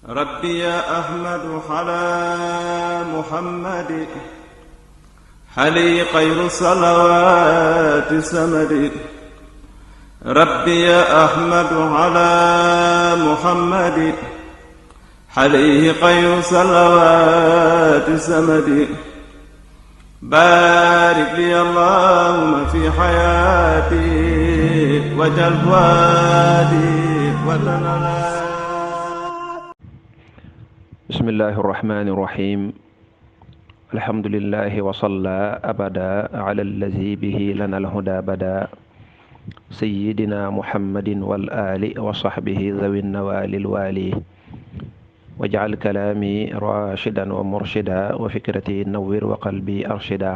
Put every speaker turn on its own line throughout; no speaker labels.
ربي يا أحمد على محمد حلي خير صلوات سمد ربي يا أحمد على محمد حليه خير صلوات سمد بارك لي اللهم في حياتي وجل وادي وتنالي.
بسم الله الرحمن الرحيم الحمد لله وصلى أبدا على الذي به لنا الهدى بدا سيدنا محمد والآل وصحبه ذوي النوال الوالي واجعل كلامي راشدا ومرشدا وفكرتي نور وقلبي أرشدا.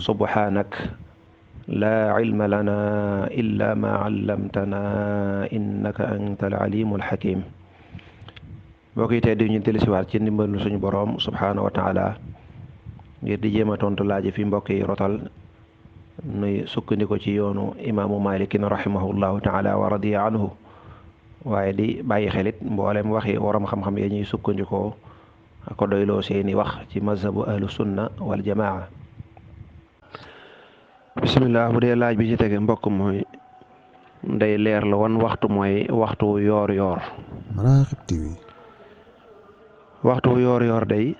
سبحانك لا علم لنا إلا ما علمتنا إنك أنت العليم الحكيم. mbokk yi tey di ñu dellusiwaat ci ndimbalu suñu boroom subhaanahu wa taala ngir di jéem a tontu laaj fi mbokk yi rotal nuy sukkandiku ci yoonu imaamu malikin rahimahullahu taala wa radiya anhu waaye di bàyyi xelit mboolem waxi waram xam-xam yi ñuy sukkandikoo ko doyloo seeni wax ci mazhabu ahlu sunna wal jamaa. bismillah. bu dee laaj bi ci tege mbokk mooy day leer la wan waxtu mooy waxtu yoor yoor. waxtu yoor yoor day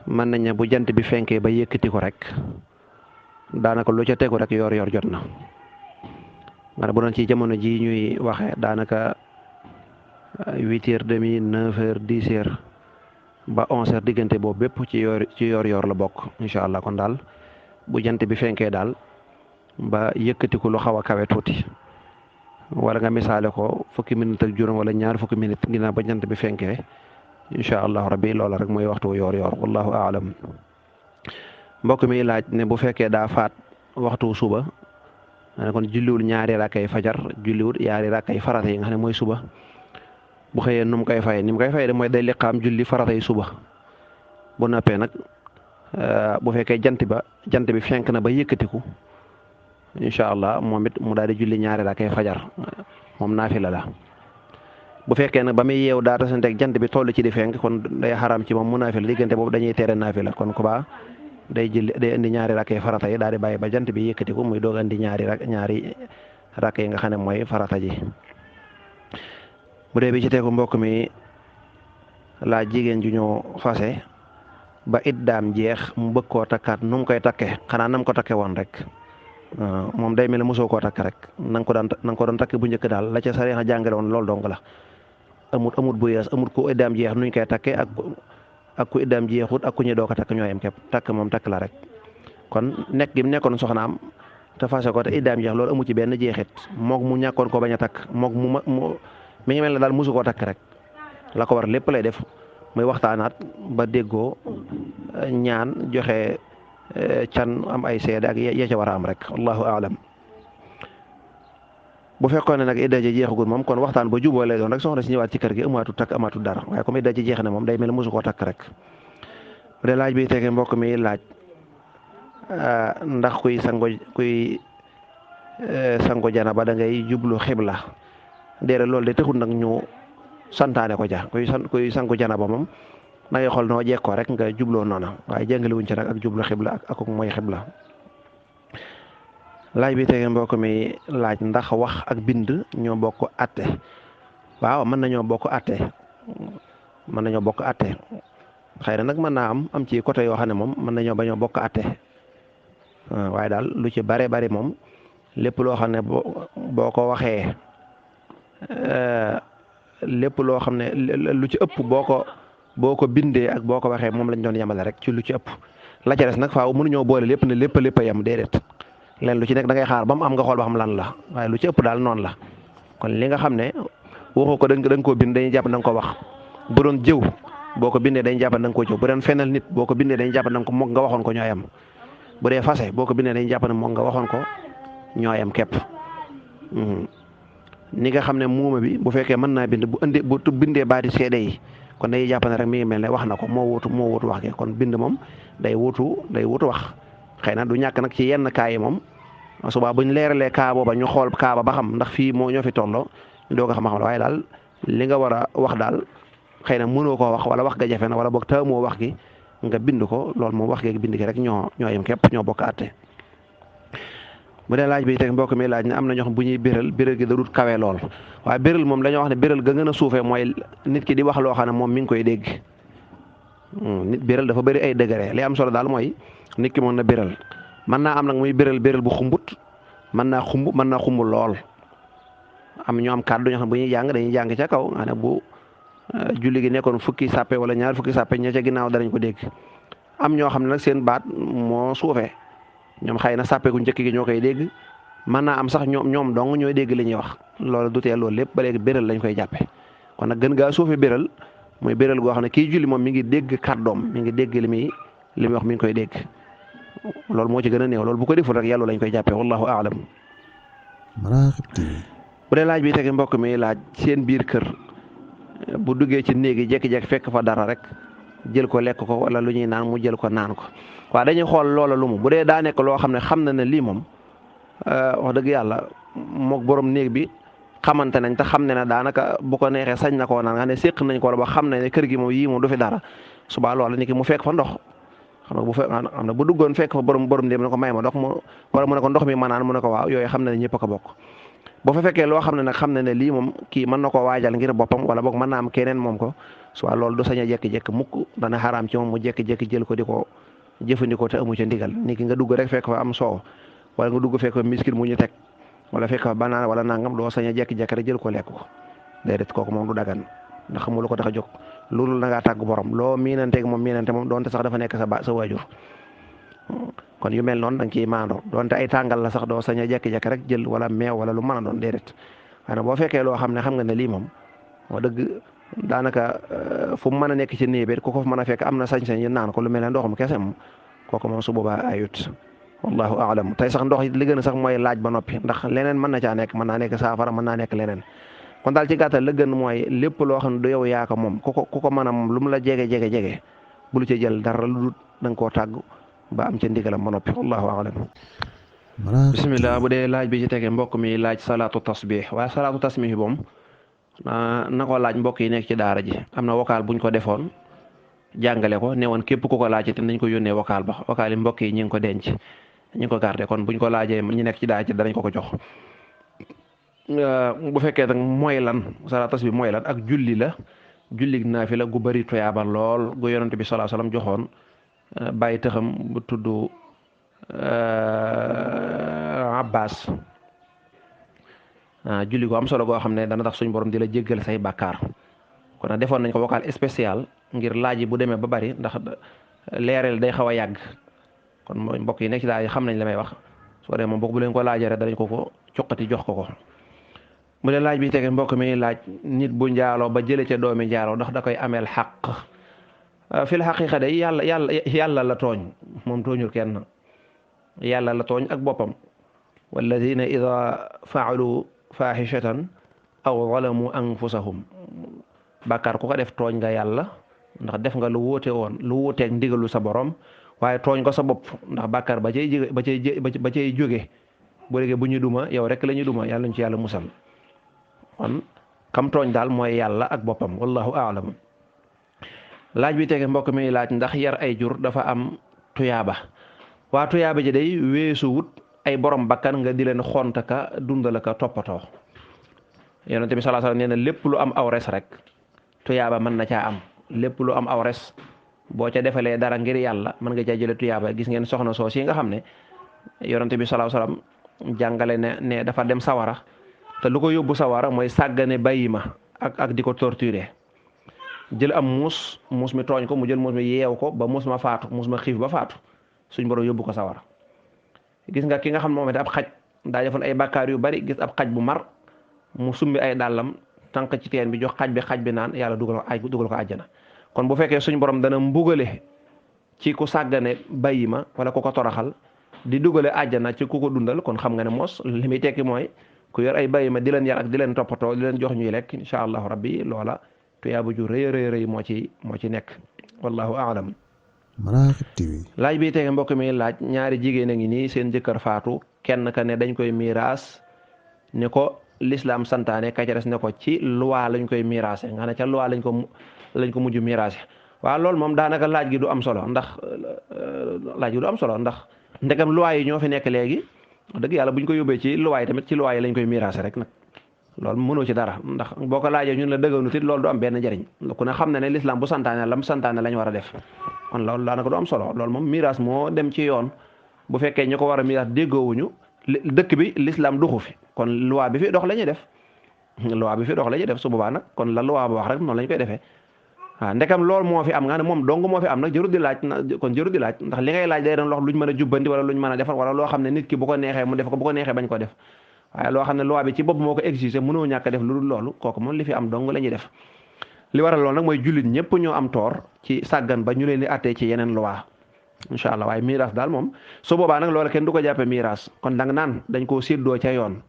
mën nañ ne bu jant bi fenkee ba yëkkati ko rek daanaka lu ca tegu rek yoor yoor jot na. maanaam bu doon ci jamono ji ñuy waxe daanaka 8h30 9h 10h ba 11h diggante boobu bépp ci yoor yoor la bokk incha allah. kon daal bu jant bi fenkee daal ba yëkkatiku lu xaw a kawe tuuti wala nga misaale ko fukki minute ak juróom wala ñaar fukki minute ginnaaw ba jant bi fenkee incha allahu rabbi loola rek mooy waxtu yoor yoor wallahu aalam. mbokk mi laaj ne bu fekkee daa faat waxtu suba kon julliwul ñaari rakkay fajar julliwul ñaari rakkay farata yi nga xam ne mooy suba bu xëyee nu mu koy fayee ni mu koy fayee de mooy day liqaam julli farata yi suba bu noppee nag bu fekkee jant bi fenk na ba yëkkatiku incha allah moom it mu daal di julli ñaari rakkay fajar moom naafila la. bu fekkee nag ba muy yeew daa tasanteeg jant bi toll ci di fenk kon day xaraam ci moom mu naafila diggante boobu dañuy tere naafila kon ku baa day indi ñaari rakkay farata yi daal di bàyyi ba jant bi yëkkatiku muy doog indi ñaari rakk yi nga xam ne mooy farata ji. bu dee bi ci teeku mbokk mi laa jigéen ju ñoo fase ba iddaam jeex mu bëgg koo takkaat nu mu koy takke xanaa nam ko takke woon rek moom day mel ne mosoo koo takk rek na nga ko doon takk bu njëkk daal la ca sariya jàngale woon loolu dong la. amut bu yees amut ku iddaam jeex nuñ koy takke ak ku iddaam jeexut ak ku ñu doo ko takk ñooyam képp takk moom takk la rek. kon nekk gi mu nekkoon soxnaam te fase ko te iddaam jeex loolu amu ci benn jeexit moog mu ñàkkoon ko bañ a takk moog mi ngi mel ne daal mosu koo takk rek la ko war lépp lay def muy waxtaanaat ba déggoo ñaan joxe can am ay seede ak ya ca war a am rek wallahu aalam. bu fekkoon ne nag idda ji jeexagul moom kon waxtaan ba juboo lay doon rek soxna si ñëwaat ci kër gi amaatu takk amaatu dara waaye comme idda ji jeex na moom day mel ne mosu koo takk rek. bu dee laaj bi tege mbokk mi laaj ndax kuy sango janaba da ngay jublu xibla déedéet loolu de taxul nag ñu santaane ko ja kuy sangu janaba moom da ngay xool noo jekkoo rek nga jubloo noona waaye jàngale wuñ ci nag ak jublu xibla ak mooy xibla. laaj bi tege mbokk mi laaj ndax wax ak bind ñoo bokk atte. waaw mën nañoo bokk atte xëy na nag mën naa am ci côté yoo xam ne moom mën nañoo bañoo bokk atte waaye daal lu ci bare bari moom lépp loo xam ne boo ko waxee lépp loo xam ne lu ci ëpp boo ko bindee ak boo ko waxee moom lañ doon yemale rek ci lu ci ëpp. la ca des nag faaw mënuñoo boole lépp ne lépp a yem déedéet leen lu ci nekk da ngay xaar ba mu am nga xool ba xam lan la waaye lu ci ëpp daal noonu la. kon li nga xam ne waxoo ko da nga koo bind dañuy jàpp da nga ko wax. bu doon jëw boo ko bindee dañuy jàpp da nga koo jëw bu doon fenal nit boo ko bindee dañuy jàpp da nga ko moog nga waxoon ko ñooyam. bu dee fase boo ko bindee dañuy jàpp ne moog nga waxoon ko ñooyam képp. ni nga xam ne muuma bi bu fekkee mën naa bind bu bindee baati seede yi kon dañuy jàpp ne rek mi ngi mel ne wax na ko moo wutu wax ke kon bind moom day wutu wax. xëy na du ñàkk nag ci yenn kaa yi moom subaa buñ leeralee kaa booba ñu xool kaa ba xam ndax fii moo ñoo fi tolloo ñu doog a xam waaye daal li nga war a wax daal xëy na mënoo koo wax wala wax ga jafe na wala boog taamoo wax gi nga bind ko loolu moom wax gi bind gi rek ñoo yem képp ñoo bokk àtte. bu dee laaj bi teg mbokk mi laaj ne am na ñoo xam bu ñuy béral gi da dut kawe lool waaye béral moom dañoo wax ne béral ga gën a suufee mooy nit ki di wax loo xam ne moom mi ngi koy dégg. nit béral dafa bëri ay degré li am solo daal mooy nit ki moom na béral mën naa am nag muy béral bu xumbut mën naa xumb lool am ñu am kàddu ñoo xam bu ñuy jàng dañuy jàng ca kaw nga ne bu julli gi nekkoon fukki sàppe wala ñaar fukki sàppe ña ca ginnaaw danañ ko dégg. am ñoo xam ne nag seen baat moo suufee ñoom xëy na sàppe gu njëkk gi ñoo koy dégg mën naa am sax ñoom dong ñooy dégg li ñuy wax loolu du tee loolu lépp ba léegi béral lañ koy jàppe kon nag gën gaa suufee béral mooy béral goo xam ne kii julli moom mi ngi dégg kàddoom mi ngi dégg li muy wax mi ngi koy dégg loolu moo ci gën a néew loolu bu ko deful rek yàlla lañ koy jàppee wallahu aalam. bu dee laaj bi tege mbokk mi laaj seen biir kër bu duggee ci néegi jékki-jékki fekk fa dara rek jël ko lekk ko wala lu ñuy naan mu jël ko naan ko waaw dañuy xool loola lu mu bu dee daa nekk loo xam ne xam na ne lii moom wax dëgg yàlla mook borom néeg bi xamante nañ te xam ne ne daanaka bu ko neexee sañ na koo naan nga ne séq nañ ko wala ba xam ne kër gi moom yii moom du fi dara subaa loola nit ki mu fekk fa ndox xam nga bu duggoon fekk fa borom néeg ne ko may ma ndox mu wala mu ne ko ndox mi ma naan mu ne ko waaw yooyu xam na ne ñëpp a ko bokk boo fa fekkee loo xam ne nag xam ne ne lii moom kii mën na koo waajal ngir boppam wala boog mën naa am keneen moom ko soit loolu du sañ a jékki-jékki mukk dana xaraam ci moom mu jékki-jékki jël ko di ko jëfandikoo te amu ca ndigal ni ki nga dugg rek fekk fa am soow wala nga dugg fekk fa miskit mu ñu teg wala fekk fa banaan wala nangam doo sañ a jékki-jékki rek jël ko lekk ko déedéet kooku moom du dagan ndax xamul lu ko tax a jóg loolu na ngaa tàgg borom loo miinanteeg moom miinante moom doonte sax dafa nekk sa waajur kon yu mel noonu da nga ciy maandoo donte ay tàngal la sax doo sañ a jékki-jékki rek jël wala meew wala lu mën a doon déedéet waaye boo fekkee loo xam ne xam nga ne lii moom moo dëgg daanaka fu mu mën a nekk ci néeg bi ku ko fa mën a fekk am na sañ-sañ yi naan ko lu mel ne ndoxum kese moom kooku moom su boobaa ayut wallahu aalam tey sax ndox li gën a sax mooy laaj ba noppi ndax leneen mën na caa nekk mën naa nekk saafara mën naa nekk leneen kon daal ci gàttal la gën mooy lépp loo xam ne du yow yaa ko moom ku ko mën a moom lu mu la jege bul ci jël dara lu dul da nga koo tàgg ba am ca ndigalam ba noppi wallahu aalam. bisimilah bu dee laaj bi ci tege mbokk mi laaj salaatu tasbih waaye salaatu tasbih moom na ko laaj mbokk yi nekk ci daara ji am na vocal buñ ko defoon jàngale ko ne woon képp ku ko laaj te nañ ko yónnee vocal ba vocal yi mbokk yi ñu ngi ko denc ñu ngi ko gardé kon buñ ko laajee ñu nekk ci daara ji danañ ko jox. bu fekkee nag mooy lan salaatu tasbih mooy lan ak julli la julli naafila gu bëri tuyaaba lool gu yonent bi sallallahu alayhi wasallam joxoon bàyyi taxam bu tudd Abbas julli gu am solo goo xam ne dana tax suñ borom di la jéggal say bàkkaar kon nag defoon nañ ko vocal spécial ngir laaj yi bu demee ba bari ndax leeral day xaw a yàgg kon mooy mbokk yi nekk ci daal yi xam nañ la may wax soo dee moom bokk bu leen ko laajee rek danañ ko cuqati jox ko mu dee laaj bi tege mbokk mi laaj nit bu njaaloo ba jële ca doomi njaaloo ndax da koy ameel xaq fil xaqiqa day yàlla la tooñ moom tooñul kenn yàlla la tooñ ak boppam walladina ida faalu fahishatan aw zalamu anfusahum bàkkaar ku ko def tooñ nga yàlla ndax def nga lu wuuteeg ndigalu sa borom waaye tooñ ko sa bopp ndax bàkkaar ba cay jóge bu léegi bu ñu duma yow rek la ñu duma yàlla ñu ci yàlla musal kon kam tooñ daal mooy yàlla ak boppam wallahu aalam laaj bi tege mbokk mi laaj ndax yar ay jur dafa am tuyaaba waa tuyaaba ji day weesu wut ay borom bakkan nga di leen xontaka dundalaka toppatoo yonent bi sallallahu alayhi wasallam nee na lépp lu am aw res rek tuyaaba mën na caa am lépp lu am aw res boo ca defalee dara ngir yàlla mën nga caa jële tuyaaba gis ngeen soxna soos yi nga xam ne yonent bi sallallahu alayhi wasallam jàngale ne dafa dem sawara te lu ko yóbbu sawara mooy sàggane bàyyi ma ak di ko torturer jël am muus mi tooñ ko mu jël muus mi yeew ko ba muus ma faatu muus ma xiif ba faatu suñ borom yóbbu ko sawara gis nga ki nga xam ne moom it ab xaj daa defoon ay bàkkaar yu bari gis ab xaj bu mar mu sumbi ay dàllam tànk ci teen bi jox xaj bi naan yàlla dugal ko àjjana kon bu fekkee suñ borom dana mbugale ci ku sàggane bàyyi ma wala ku ko toroxal di dugale àjjana ci ku ko dundal kon xam nga ne moos li muy tekki mooy ku yor ay bàyyi ma di leen yar ak di leen toppatoo di leen jox ñuy lekk incha allahu rabbi loola tuyaabu ju rëy moo ci nekk wallahu aalam. Maraaqib TV. laaj bi tege mbokk mi laaj ñaari jigéen a ngi nii seen jëkkër faatu kenn ka ne dañ koy miiraas ni ko l'islam santaane ka ca des ne ko ci loi lañ koy miraase nga ne ca loi lañ ko mujj miraase waaw loolu moom daanaka laaj gi du am solo ndax ndegam loi yi ñoo fi nekk léegi dëgg yàlla buñ ko yóbbee ci loi yi tamit ci loi yi lañ koy miraase rek nag loolu mënoo ci dara ndax boo ko laajee ñun la dëgganut it loolu du am benn njëriñ ku ne xam na ne l'islam bu santaane lam santaane lañ war a def kon loolu daanaka du am solo loolu moom miraas moo dem ci yoon bu fekkee ñu ko war a miraas déggoowuñu dëkk bi l'islam duxu fi kon loi bi fi dox la ñuy def su boobaa nag kon la loi ba wax rek noonu lañ koy defee waaw ndekam loolu moo fi am nga ne moom dong moo fi am nag jërut di laaj ndax li ngay laaj day doon lox luñ mën a jubbanti wala luñ mën a defar wala loo xam ne nit ki bu ko neexee mu def ko bu ko neexee bañ ko def waaye loo xam ne loi bi ci bopp moo ko exigé mënoo ñàkk a def lu dul loolu kooku moom li fi am dong la ñuy def li waral loolu nag mooy jullit ñëpp ñoo am toor ci sàggan ba ñu leen di attee ci yeneen loi incha allah waaye miraas daal moom su boobaa nag loola kenn du ko jàppee miraas kon danga naan dañ koo séddoo ca yoon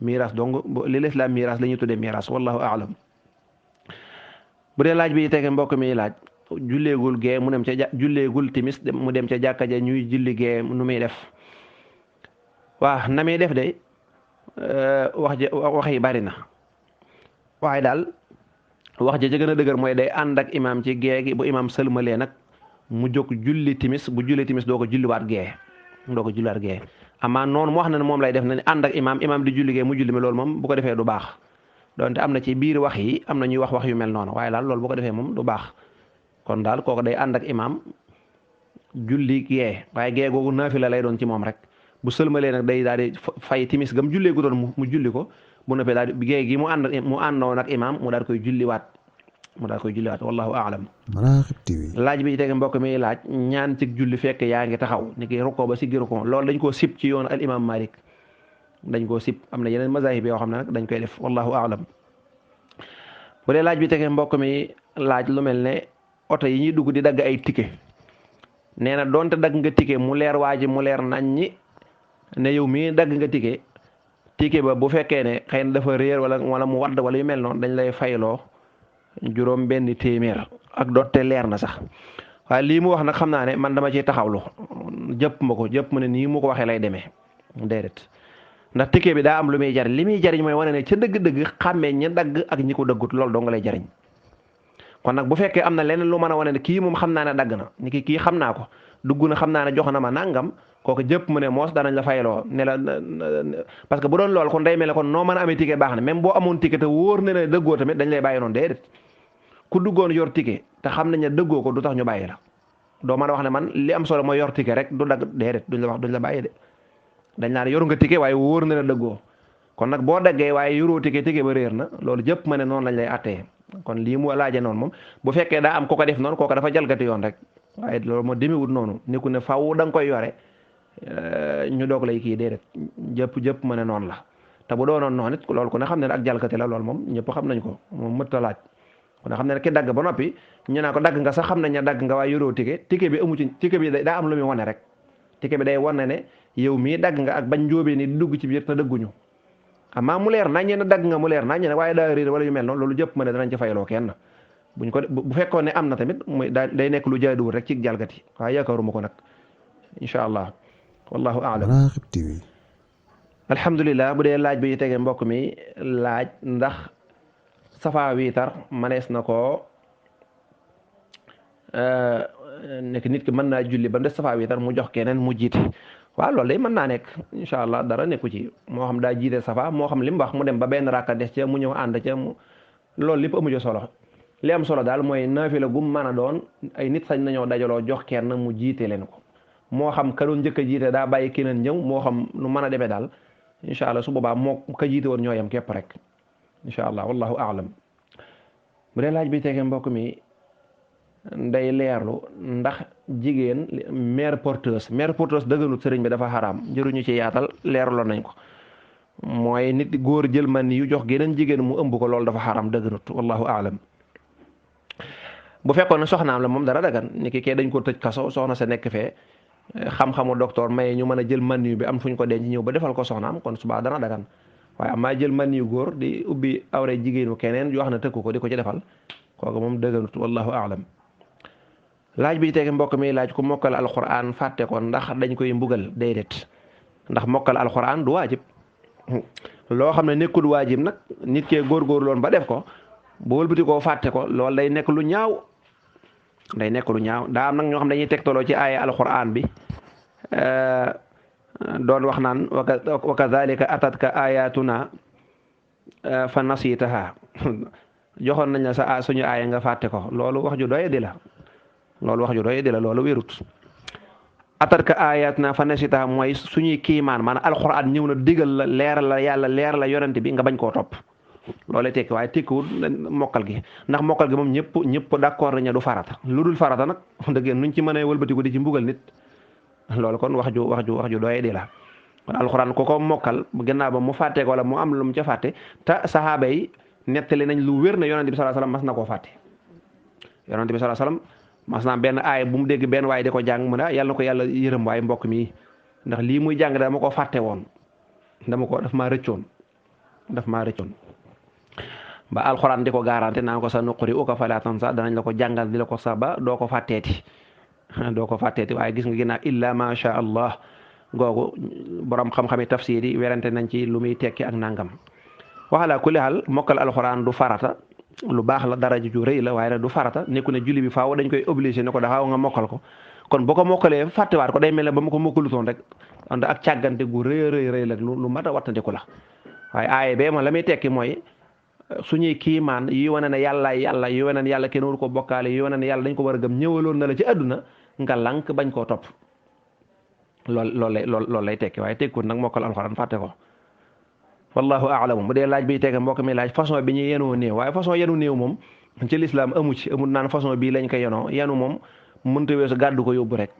miraas donc li l'islam miraas la ñuy tuddee miraas wallahu aalam bu dee laaj bi tege mbokk mi laaj julleegul gee mu dem ca julleegul timis mu dem ca jàkka ja ñuy julli gee nu muy def waaw na muy def de wax yi bari na waaye daal wax ja ca gën a dëgër mooy day ànd ak imaam ci gee gi bu imaam sëlmalee nag mu jóg julli timis bu julli timis doo ko julliwaat gee amaa noonu mu wax na ne moom lay def na ne ànd ak imaam di julli gee mu julli mi loolu moom bu ko defee du baax donte am na ci biir wax yi am na ñuy wax yu mel noonu waaye daal loolu bu ko defee moom du baax kon daal kooku day ànd ak imaam julli gee waaye gee googu naafila lay doon ci moom rek bu sëlmalee nag day daal di fay timis gam jullee gu doon mu julli ko bu noppee daal di gee gi mu àndoon ak imaam mu daal koy julliwaat wallahu aalam. Maraaqib TV. laaj bi tege mbokk mi laaj ñaan ci julli fekk yaa ngi taxaw ni ki rukkoo ba si gi rukkoo loolu dañ koo sib ci yoon al imam Malik dañ koo sib am na yeneen mazahib yoo xam ne nag dañ koy def wallahu aalam. bu dee laaj bi tege mbokk mi laaj lu mel ne oto yi ñuy dugg di dagg ay ticket nee na doonte dagg nga ticket mu leer waa ji mu leer nañ ñi ne yow mii dagg nga ticket ba bu fekkee ne xëy na dafa réer wala mu wadd wala yu mel noonu dañ lay fayloo juróom benn téeméer ak dotte leer na sax waaye lii mu wax nag xam naa ne man dama ciy taxawlu jëpp ma ne nii mu ko waxee lay demee déedéet ndax ticket bi daa am lu muy jariñ li muy jariñ mooy wane ne ca dëgg-dëgg xàmmee ñi dagg ak ñi ko dëggut loolu dong lay jariñ kon nag bu fekkee am na leneen lu mën a wane ne kii moom xam naa ne dagg na ni kii xam naa ko dugg na xam naa ne jox na ma nangam kooku jëpp mu ne moos danañ la fayloo ne la parce que bu doon loolu kon day mel ne kon noo mën a amee ticket baax na même boo amoon ticket te wóor na ne dëggoo tamit dañ lay bàyyi noonu déedéet ku duggoon yor ticket te xam nañ ne dëggoo ko du tax ñu bàyyi la doo mën a wax ne man li am solo mooy yor ticket rek du dagg déedéet duñ la bàyyi de dañ naan yor nga ticket waaye wóor na ne dëggoo kon nag boo daggee waaye yoroo ticket ba réer na loolu jëpp ma ne noonu lañ lay attee kon lii mu laaje noonu moom bu fekkee daa am ko def noonu kooka dafa jalgati yoon rek waaye loolu moo demewut noonu ni ku ne faw da nga koy yore ñu doog lay kii déedéet jëpp ma ne noonu la te bu doonoon noonu it loolu ku ne xam ne ak jalgati la loolu moom ñëpp xam nañ ko moom mëtta laaj ku ne xam ne ki dagg ba noppi ñu naa ko dagg nga sax xam nañ ne dagg nga waaye yoroo ticket bi amu ci ticket bi daa am lu muy wane rek ticket bi day wane ne yow mii dagg nga ak bañ njóobee ni di dugg ci biir te dëgguñu amaa mu leer naññe ne dagg nga mu leer naññe ne waaye daa réer wala yu mel noonu loolu jëpp ma ne danañ ci fayloo kenn buñ ko bu fekkoon ne am na tamit muy day nekk lu jaaduwul rek ci jalgati waaye yaakaaruma ko nag incha allah wallahu aalam. Maraaqib TV. alhamdulilah bu dee laaj bi tege mbokk mi laaj ndax safa wiitar manees na ko nekk nit ki mën naa julli ba mu des safa wiitar mu jox keneen mu jiite waaw loolu day mën naa nekk incha allah dara nekku ci moo xam daa jiite safa moo xam li mu wax mu dem ba benn rakka des ca mu ñëw ànd ca loolu lépp amu ci solo li am solo daal mooy naafila gum mën a doon ay nit sañ nañoo dajaloo jox kenn mu jiite leen ko moo xam ka doon njëkk a jiite daa bàyyi keneen ñëw moo xam nu mën a demee daal incha allah su boobaa moo ka jiite woon ñoo yem képp rek incha allah wallahu aalam. bu dee laaj bi tege mbokk mi day leerlu ndax jigéen mère porteuse dëgganut sëriñ bi dafa xaraam jëruñu ci yaatal leerloon nañ ko mooy nit góor jël man yu jox geneen jigéen mu ëmb ko loolu dafa xaraam dëgganut wallahu aalam. bu fekkoon ne soxnaam la moom dara dagan ni ki kee dañ ko tëj kaso soxna sa nekk fee xam-xamu docteur maye ñu mën a jël man yu bi am fuñ ko denc ñëw ba defal ko soxnaam kon subaa dana dagan waaye amaa jël man yu góor di ubbi awre jigéenu keneen yoo xam ne tëkku ko di ko ci defal kooku moom dëgganut wallahu aalam. laaj bi tege mbokk mi laaj ku mokkal alquran fàtte ko ndax dañ koy mbugal déedéet ndax mokkal alquran du waajib loo xam ne nekkul waajib nag nit kee góorgóorloon ba def ko bu wëlbati koo fàtte ko loolu day nekk lu ñaaw daa am nag ñoo xam ne dañuy tegtaloo ci aaya alquran bi doon wax naan wa kadhalika atatka ayatuna fa nasitaha joxoon nañ la suñu aaya nga fàtte ko loolu wax ju doye di la loolu wérut atatka ayatuna fa nasitaha mooy suñuy kiimaan maanaam alquran ñëw na digal la leeral la yàlla leeral la yonent bi nga bañ koo topp loolu tekki waaye tekkiwul mokkal gi ndax mokkal gi moom ñëpp d'accord nañu du farata lu dul farata nag dëgg nuñ ci mën a wëlbatiku di ci mbugal nit loolu kon wax ju doye di la kon alxuraan ko mokkal gannaaw ba mu fàtte ko wala mu am lu mu ca fàtte te saxaaba yi nettali nañ lu wér ne yonent bi sallallahu alayhi wasallam mas na koo fàtte yonent bi sallallahu alayhi wasallam mas naa benn aay bu mu dégg benn waaye di ko jàng mu ne yàlla na ko yàlla yërëm waaye mbokk mi ndax lii muy jàng dama ko fàtte woon daf maa rëccoon ba alxuraan di ko garanté naan ko sa nuquri uka fala tansa danañ la ko jàngal di la ko sax ba doo ko fàtteeti waaye gis nga ginnaaw illa ma sha allah googu borom xam-xami tafsir yi werante nañ ci lu muy tekki ak nangam waxala kulli xaal mokkal alxuraan du farata lu baax la daraja ju rëy la waaye nag du farata nekku ne julli bi faaw dañ koy obligé ne ko daxaw nga mokkal ko kon boo ko mokkalee fàttewaat ko day mel ne ba mu ko mokkalutoon rek and ak càggante gu rëy la lu mat a wattandiku la waaye aaye bee moom la muy tekki mooy suñuy kiimaan yi wane ne yàlla yi wane ne yàlla kenn waru ko bokkaale yi wane ne yàlla dañ ko war a gëm ñëwaloon na la ci àdduna nga lànk bañ koo topp loolu lay tekki waaye tekkut nag mokkal alxuraan fàtte ko wallahu a'lam bu dee laaj bi tege mbokk mi laaj façon bi ñu yenoo néew waaye façon yenu néew moom ci lislaam amul naan façon bii lañ ko yenoo yenu moom mënta weesu gàddu ko yóbbu rek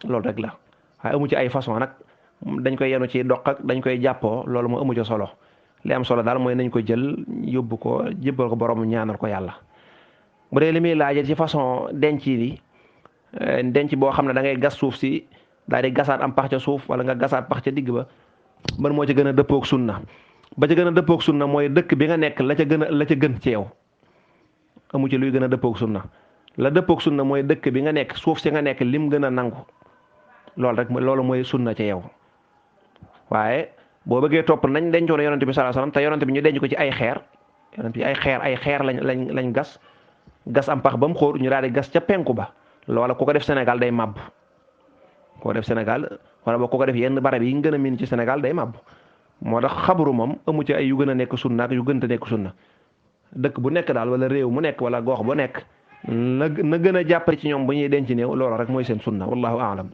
loolu rek la waaye amu ci ay façon nag dañ koy yenu ci doq ak dañ koy jàppoo loolu moo amu ci solo li am solo daal mooy nañ ko jël yóbbu ko jébbal ko borom ñaanal ko yàlla bu dee li muy laajee ci façon denc yi denc boo xam ne da ngay gas suuf si daal di gasaat am pax ca suuf wala nga gasaat pax ca digg ba man moo ci gën a dëppoog sunna ba ca gën a dëppoog sunna mooy dëkk bi nga nekk la ca gën ci yow amu ci luy gën a dëppoog sunna la dëppoog sunna mooy dëkk bi nga nekk suuf si nga nekk lim gën a nangu loolu mooy sunna ca yow waaye boo bëggee topp nañ dencoon yonent bi sallallahu alayhi wasallam te yonent bi ñu denc ko ci ay xeer yonent bi ay xeer lañ gas am pax ba mu xóor ñu daal di gas ca penku ba loola ku ko def Sénégal day màbb ku ko def Sénégal wala boo ku ko def yenn barab yi gën a miin ci Sénégal day màbb moo tax xabru moom amu ci ay yu gën a nekk sunna ak yu gën a nekk sunna dëkk bu nekk daal wala réew mu nekk wala gox bu nekk na gën a jàppale ci ñoom bu ñuy denc néew loolu rek mooy seen sunna wallahu a'lam.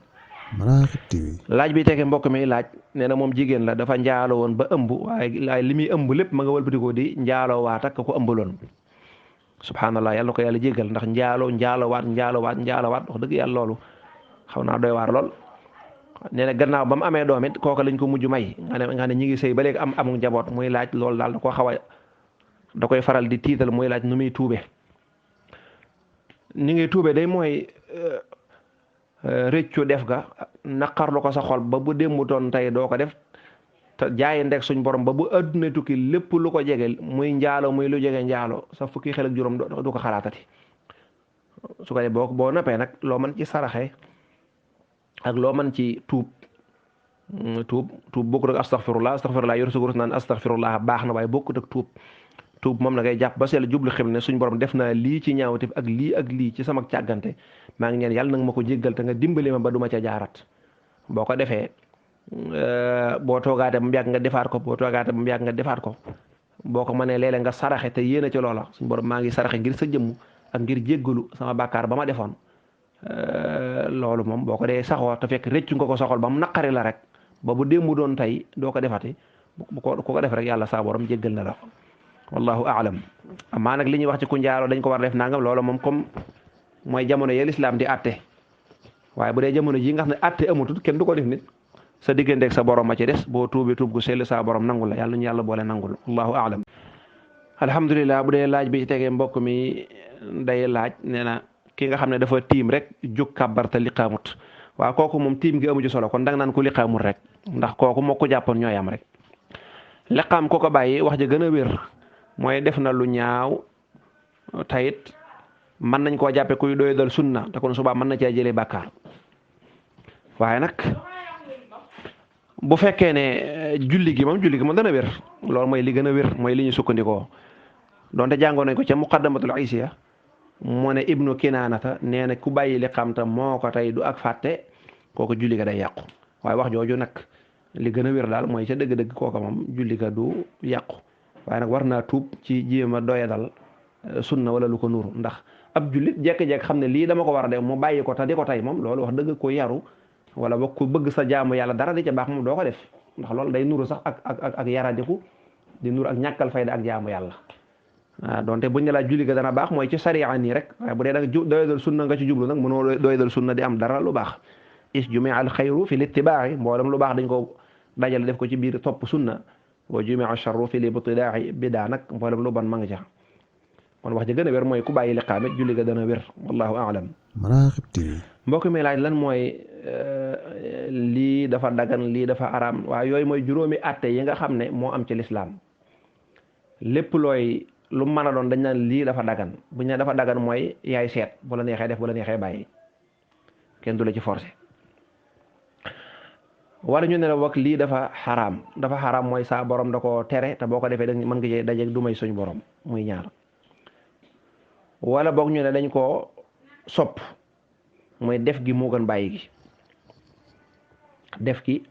laaj bi tege mbokk mi laaj nee na moom jigéen la dafa njaaloo woon ba ëmb waaye li muy ëmb lépp ma nga wëlbatikoo di njaaloo waat ak ko ëmbaloon subhanallah yàlla na ko yàlla jéggal ndax njaaloo waat wax dëgg yàlla loolu xaw naa doy waar lool. nee na gannaaw ba mu amee doom it kooka lañ ko mujj may nga ne ñi ngi sëy ba léegi amul njaboot muy laaj loolu daal da koy faral di tiital muy laaj nu muy tuube ni ngay tuube day mooy rëccu def ga naqarlu ko sa xol ba bu démb doon tey doo ko def te jaayi ndek suñ borom ba bu adduna tukki lépp lu ko jege muy njaalo muy lu jege njaalo sa fukki xel ak juróom du ko xalaatati su ko def boo nappee nag loo mën ci saraxe ak loo mën ci tuub bokkut ak astaghfirullah yor sugur naan astaghfirullah baax na waaye bokkut ak tuub moom na ngay jàpp ba seel jublu xam ne suñ borom def naa lii ci ñaawte ak lii ci sama càggante maa ngi ñaan yàlla nanga ma ko jéggal te nga dimbali ma ba duma ca jaarat boo ko defee boo toogaate ba mu yàgg nga defaat ko boo ko mënee léeg-léeg nga saraxe te yéene ci loola suñ borom maa ngi saraxe ngir sa jëmm ak ngir jéggalu sama bàkkaar ba ma defoon loolu moom boo ko dee saxoo te fekk rëccu nga ko soxol ba mu naqari la rek ba bu démb doon tey doo ko defati bu ko def rek yàlla saa borom jéggal na la wallahu a'lam amaa nag li ñuy wax ci ku njaaloo dañ ko war a def nangam loolu moom comme mooy jamono yee lislaam di atte waaye bu dee jamono ji nga xam ne atte amutut kenn du ko def nit sa digganteeg sa borom a ci des boo tuubee tuub gu sell saa borom nangul la yàlla ñu yàlla boole nangul wallahu a'lam. alhamdulilah bu dee laaj bi ci tegee mbokk mi day laaj nee na ki nga xam ne dafa tiim rek jóg kàbbar te liqaamut waaw kooku moom tiim gi amu ci solo kon danga naan ko liqaamut rek ndax kooku moo ko jàppoon ñooy am rek liqaam ko bàyyi wax ja gën a wér mooy def na lu ñaaw tayit mën nañ koo jàppe kuy doy dal sunna te kon subaa mën na cee jëlee bàkkaar waaye nag bu fekkee ne julli gi moom dana wér loolu mooy li gën a wér mooy li ñu sukkandikoo donte jàngoon nañ ko ca muqaddamatul isiya moo ne ibnu kinaanata nee na ku bàyyi liqaam tam moo ko tey du ak fàtte kooku julli ga day yàqu waaye wax jooju nag li gën a wér daal mooy ca dëgg-dëgg kooka moom julli ga du yàqu waaye nag war naa tuub ci jéem a doyadal sunna wala lu ko nuru ndax ab jullit jekk-jekk xam ne lii dama ko war a def mu bàyyi ko te di ko tey moom loolu wax dëgg ko yaru wala ba ku bëgg sa jaamu yàlla dara di ca baax moom doo ko def ndax loolu day nuru sax ak yaradiku di nuru ak ñàkkal fayda ak jaamu yàlla waaw donte buñ ne laa julli ga dana baax mooy ci sariya nii rek waaye bu dee danga doyadal sunna nga ci jublu nag mënoo doyadal sunna di am dara lu baax is jumia al xayru fi littibaa'i mboolem lu baax dañ ko dajale def ko ci biir topp sunna wa jumia charru fi libtidaa'i bidaa nag mboolem lu bon ma nga ca kon wax ji gën a wér mooy ku bàyyi liqaam it julli ga dana wér wallahu a'lam.
Maraaqib TV.
mbokk mi laaj lan mooy lii dafa dagan lii dafa araam waaye yooyu mooy juróomi atte yi nga xam ne moo am ci lislaam lépp looy lu mën a doon dañ naan lii dafa dagan buñ ne dafa dagan mooy yaay seet bu la neexee def bu la neexee bàyyi kenn du la ci forcé wala ñu ne la wax lii dafa xaraam mooy saa borom da ko tere te boo ko defee da mën nga cee dajeeg du may suñ borom muy ñaar wala boog ñu ne dañ koo sopp mooy def gi moo gën bàyyi gi def gi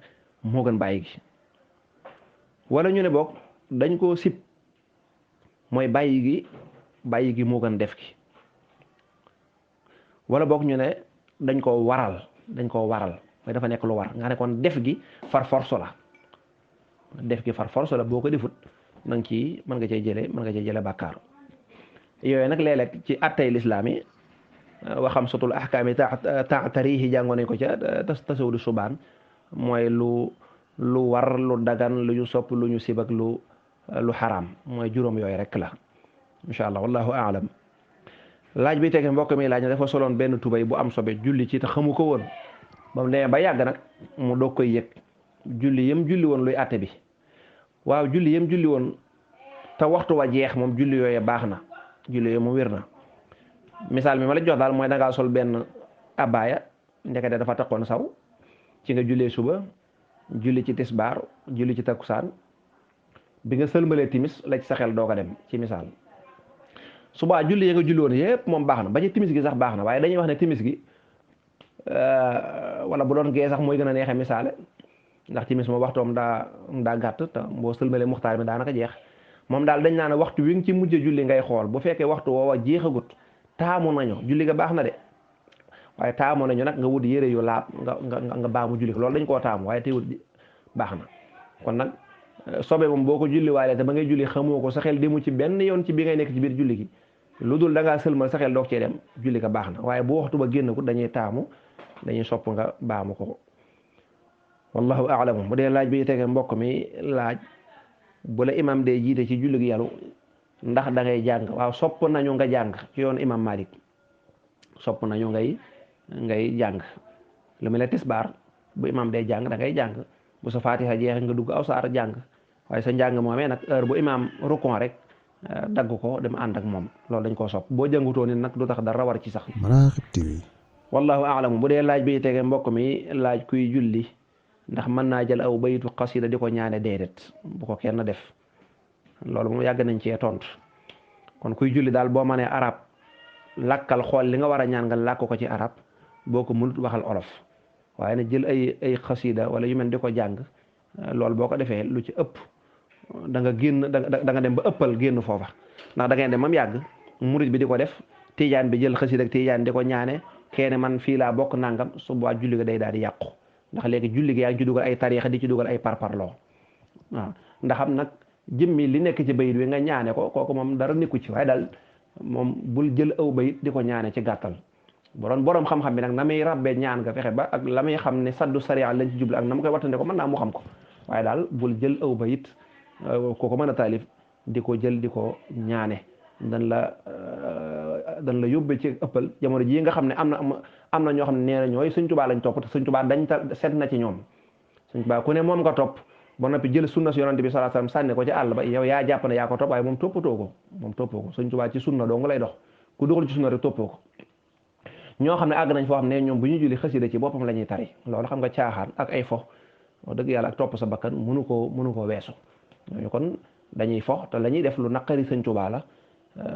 moo gën bàyyi gi wala ñu ne boog dañ koo sib mooy bàyyi gi moo gën def gi wala boog ñu ne dañ koo waral mooy dafa nekk lu war nga ne kon def gi far force la boo ko defut nang ci mën nga cee jële bàkkaar yooyu nag léeg-léeg ci attay lislaam yi waxam sotul ahkaam yi tarihi jàngoo nañ ko ca tasawudu subaan mooy lu war lu dagan lu ñu sopp lu ñu sib ak lu xaraam mooy juróom yooyu rek la incha allah wallahu aalam laaj bi tege mbokk mi laaj na dafa soloon benn tubay bu am sobe julli ci te xamu ko woon ba mu demee ba yàgg nag mu doog koy yëg julli yëm julli woon luy atte bi waaw julli yëm julli woon te waxtu wa jeex moom julli yooyu baax na julli yooyu mu wér na misaal mi ma la jox daal mooy dangaa sol benn abbaaya ndekete dafa takkoon saw ci nga jullee suba julli ci tisbaar julli ci takkusaan bi nga sëlmalee timis la ci sa xel doo ko dem ci misaal subaa julli yi nga julli woon yépp moom baax na ba ci timis gi sax baax na waaye dañuy wax ne timis gi wala bu doon gee sax mooy gën a neexee misaale ndax timis moom waxtoom daa gàtt te boo sëlmalee muxtaar mi daanaka jeex moom daal dañ naan waxtu wi nga ci mujj julli ngay xool bu fekkee waxtu woowa jeexagut taamu nañu julli ga baax na de waaye taamu nañu nag nga wut yére yu laab nga baamu julli ko loolu dañ koo taamu waaye teewut baax na kon nag sobe moom boo ko julli waaye te ba ngay julli xamoo ko sa xel demu ci benn yoon ci bi ngay nekk ci biir julli gi lu dul da ngaa sëlmal sa xel doog cee dem julli ga baax na waaye bu waxtu ba génn ko dañuy sopp nga baamu ko wallahu a'lam bu dee laaj bi tege mbokk mi laaj bu la imam dee jiite ci julli gi yàllu ndax da ngay jàng waaw sopp nañu nga jàng ci yoon imam Malik sopp nañu ngay jàng lu mel ne tisbaar bu imam dee jàng da ngay jàng bu sa fatiha jeexe nga dugg aw saar jàng waaye sa njàng moomee nag heure bu imam rukon rek dagg ko dem ànd ak moom loolu dañ koo sopp boo jàngutoo ni nag du tax dara war ci sax.
Maraaqib TV.
wallahu a'lam bu dee laaj bi tege mbokk mi laaj kuy julli ndax mën naa jël aw baytu xasida di ko ñaane déedéet bu ko kenn def loolu moom yàgg nañ cee tontu kon kuy julli daal boo mënee arab lakkal xool li nga war a ñaan nga làkk ko ci arab boo ko mënut waxal olof waaye nag jël ay xasida wala yu mel di ko jàng loolu boo ko defee lu ci ëpp da nga génn da nga dem ba ëppal génn foofa ndax da ngay dem mam yàgg murit bi di ko def tijaan bi jël xasida ak tijaan di ko ñaane kenn man fii laa bokk nangam su boobaa julli ga day daal di yàqu ndax léegi julli gi yaa ngi ci dugal ay tariixa di ci dugal ay parparloo waaw ndax am nag jëmmi li nekk ci bayit wi nga ñaane ko kooku moom dara nekku ci waaye daal moom bul jël aw bayit di ko ñaane ci gàttal bu doon boroom xam-xam bi nag na muy rabbee ñaan nga fexe ba ak la muy xam ne saddu sariya lañ ci jublu ak na ma koy wattande ko mën naa mu xam ko waaye daal bul jël aw bayit kooko mën a taalif di ko jël di ko ñaane dan la yóbbee ci ëppal jamono jii nga xam ne am na ñoo xam ne nee na ñooy Sëñ Tuubaa lañ topp te Sëñ Tuubaa dañ seet na ci ñoom Sëñ Tuubaa ku ne moom nga topp ba noppi jël sunna si yonent bi sallallahu alayhi wasallam sànni ko ci àll ba yow yaa jàpp ne yaa ko topp waaye moom toppatoo ko Sëñ Tuubaa ci sunna dong lay dox ku doxul ci sunna rek toppoo ko ñoo xam ne àgg nañ foo xam ne ñoom bu ñu julli xasida ci boppam la ñuy tari loolu xam nga caaxaan ak ay fo wax dëgg yàlla ak topp sa bakkan mënu koo weesu ñooñu kon dañuy fo te la ñuy def lu naqari sëñ Tuubaa la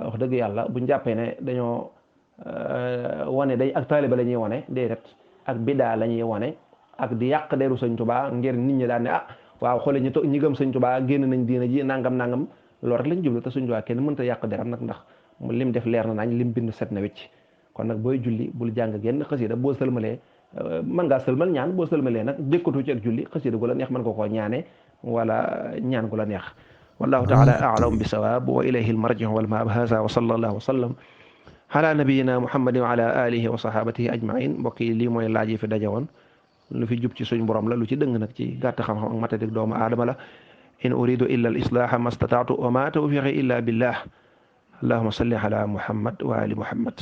wax dëgg yàlla buñ jàppee ne dañoo wane day ak taaliba la ñuy wane déedéet ak bidaa la ñuy wane ak di yàq deru sëñ Tuubaa ngir nit ñi daan ne waaw xoole ñi gëm sëñ Tuubaa génn nañ diina ji nangam loolu rek lañ jublu te sëñ Tuubaa kenn mënta yàq deram nag ndax lim def leer na nañ lim bind set na wecc kon nag booy julli bul jàng genn xasida boo sëlmalee mën ngaa sëlmal ñaan boo sëlmalee nag dékkatu ci ak julli xasida gu la neex mën nga koo ñaane wala ñaan gu la neex wallahu taala a'lam bisawab wa ilayhi almarji'u wal ma'ab hadha wa sallallahu wa sallam ala nabiyyina muhammadin wa ala alihi wa sahabatihi ajma'in mbokk yi lii mooy laaj yi fi daje woon lu fi jub ci suñ borom la lu ci dëng nag ci gàtt xam-xam ak matadik doomu aadama la in uridu illa al islaha ma stata'tu wa ma tawfiqi illa billah allahumma salli ala muhammad wa ali muhammad